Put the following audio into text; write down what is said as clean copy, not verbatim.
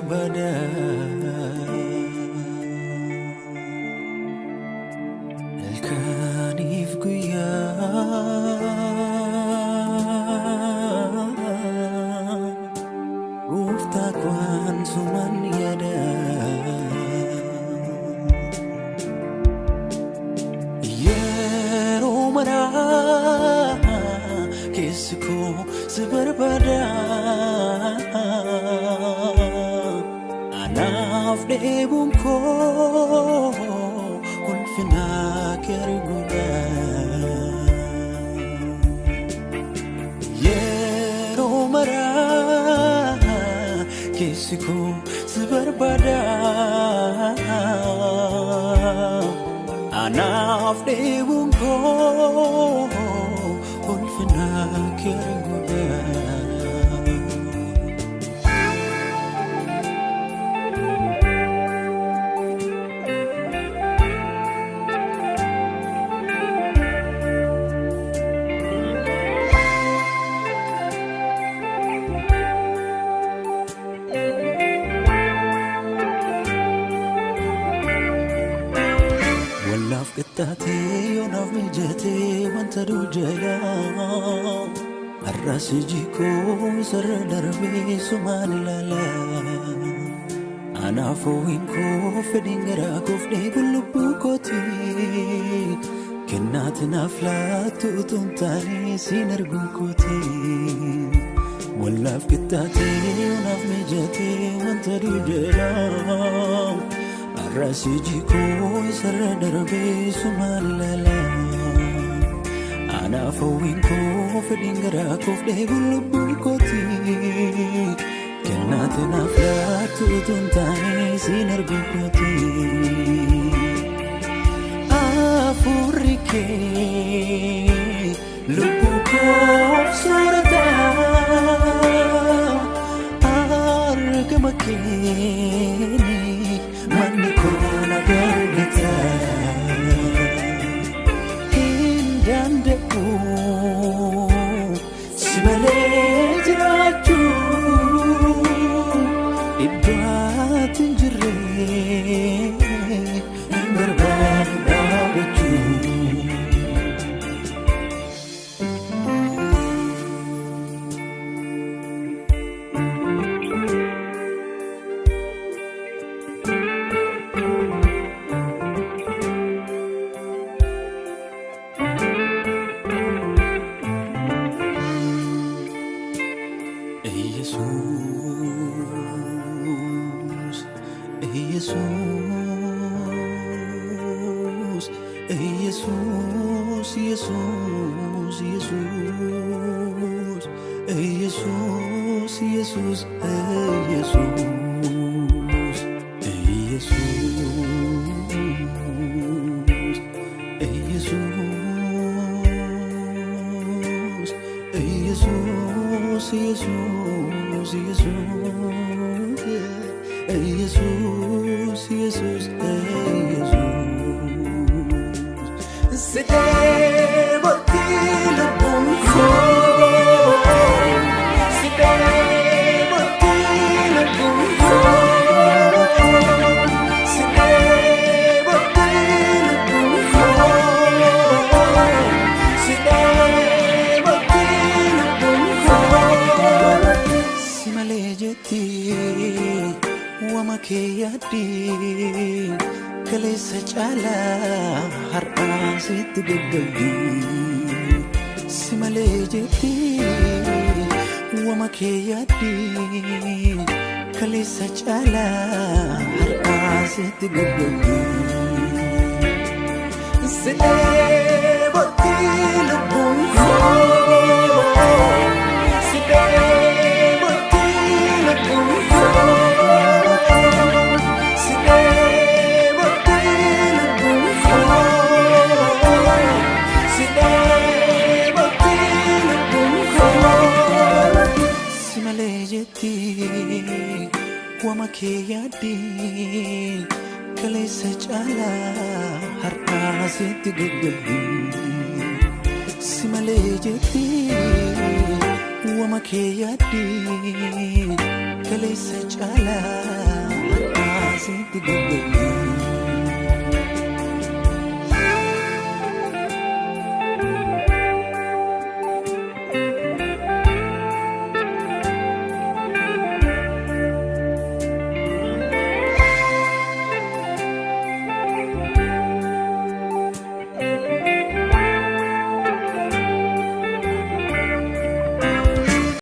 barbaada. Halkaniif guyyaa gooftaa kwaan suman yaada. Yeroo maraa keessi koo si barbaada. Anaaf dheebuun koo ulfina kee arguudha. Yeroo maraa keessi koo si barbaada. Anaaf dheebuun koo ulfina kee arguudha. Wallaaf qixxaatee yoonaaf mijatee wanta dur jalaa har'as iji koo sarara darbee sumaan ilaala. Anaaf hoo'in koo fedhiin garaa koof dheebuun lubbuu kooti. Kennaati naaf laattu utuu hin taane siin arguu kooti. Wallaaf qixxaatee yoonaaf mijatee wanta dur jalaa har'as iji koo sarara darbee sumaan ilaala. Anaaf hawwiin koo fedhiin garaa koof dheebuun lubbuu kooti. Kennaati naaf laattu utuu hin taane siin arguu kooti. Hafuurri kee lubbuu koof soorata. Argama keeni manni koo nagaa argata. Hin danda'u si malee jiraachuu iddoo ati hin jirre hin barbaadu dhaabachuu. Yesus, Yesus, Yesus, Yesus, Yesus, Yesus, Yesus, Yesus, Yesus, Yesus, Yesus, Yesus, Yesus, Yesus. Sidee lubbuun koo, sidee lubbuun koo, sidee lubbuun koo, sidee lubbuun koo. Si malee jetti wama kee yaaddi kaleessa caalaa har'aa sitti gaggabdi. Si malee jetti wama kee yaaddi kaleessa caalaa har'aa sitti gaggabdi. Sidee lubbuun koo, sidee lubbuun koo, sidee lubbuun koo, sidee lubbuun koo. Si malee jetti wama kee yaaddi kaleessa caalaa har'aa sitti gaggabdi. Si malee jetti wama kee yaaddi. Kaleessa caalaa har'aa sitti gabbadhe.